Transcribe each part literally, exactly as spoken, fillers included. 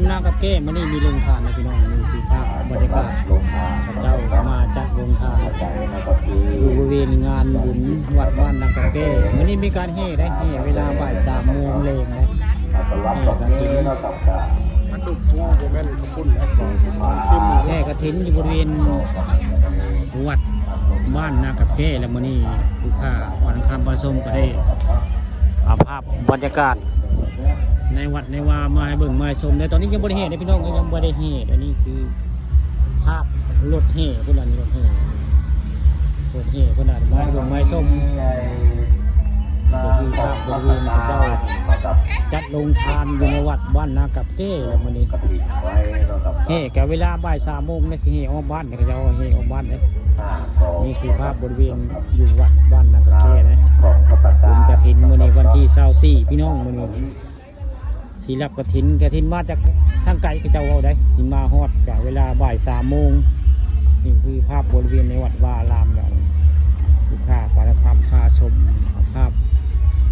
นากับแก้ มื้อนี้มีโรงทานนะพี่น้อง นี่คือภาพบรรยากาศ เขาเจ้ามาจัดโรงทาน อยู่บริเวณงานบุญวัดบ้านนากับแก้ มื้อนี้มีการแห่ได้ แห่เวลาบ่ายสามโมงแลงนะ แห่กฐิน มันดุสูงบ่แม่นขอบคุณนะ แห่กฐินอยู่บริเวณวัดบ้านนากับแก้ แล้วมื้อนี้ผู้ข้าพระนครพระสมก็ได้เอาภาพบรรยากาศ ในวัดในวามาให้เบิ่งมาให้ชม แต่ตอนนี้ยังบ่ได้แห่นะพี่น้อง ยังบ่ได้แห่ อันนี้คือภาพรถแห่เพิ่น อันนี้รถแห่ รถแห่เพิ่น อันมาให้เบิ่งมาให้ชม นี่ก็คือภาพบริเวณเขาเจ้าจัดโรงทานอยู่ในวัดบ้านนากับแก้ มื้อนี้แห่ก็เวลาบ่ายสามโมงนะ สิแห่ออกบ้านนะ เขาเจ้าแห่ออกบ้านนะ นี่คือภาพบริเวณอยู่วัดบ้านนากับแก้นะ บุญกฐินมื้อนี้วันที่ซาวสี่ พี่น้อง มื้อนี้ สิรับกฐิน กฐินมาจากทางไกล เขาเจ้าเว้าได้ สิมาฮอดก็เวลาบ่ายสามโมง นี่คือภาพบริเวณในวัดวาอาราม อย่างผู้ข้าพระนครพระสม ภาพ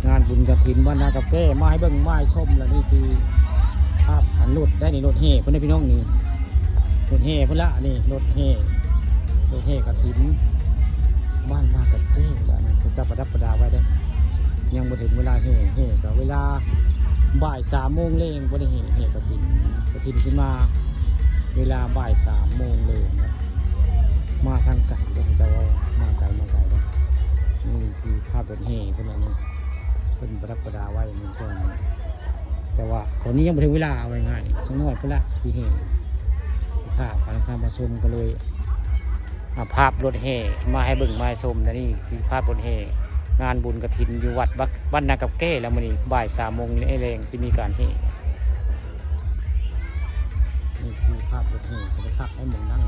งานบุญกฐินบ้านนากับแก้ มาให้เบิ่งมาให้ชม และนี่คือภาพอันรถได้ นี่รถแห่เพิ่นนะพี่น้อง นี่รถแห่เพิ่นละ นี่รถแห่ รถแห่กฐินบ้านนากับแก้ และนี่เขาเจ้าประดับประดาไว้เด้อ ยังบ่ถึงเวลาแห่ แห่ก็เวลาบ่ายสามโมงแลง บ่ได้แห่ แห่กฐิน กฐินขึ้นมาเวลาบ่ายสามโมงแลงนะ มาทางไกลเด้อ เขาเจ้าว่ามาไกลมาไกลนะ นี่คือภาพรถแห่เพิ่นนะ นี่เพิ่นประดับประดาไว้ในช่วงนี้ แต่ว่าตอนนี้ยังบ่ถึงเวลา เอาง่ายๆ สักหน่อยพุ้นละสิแห่ ข้าพระนครพระสมก็เลยเอาภาพรถแห่มาให้เบิ่งมาให้ชม และนี่คือภาพรถแห่งานบุญกฐินอยู่วัดบัก บ้านนากับแก้ แล้วมื้อนี้บ่ายสามโมงแลงสิมีการแห่ นี่คือภาพรถแห่ ก็ได้คักให้หมู่นั่ง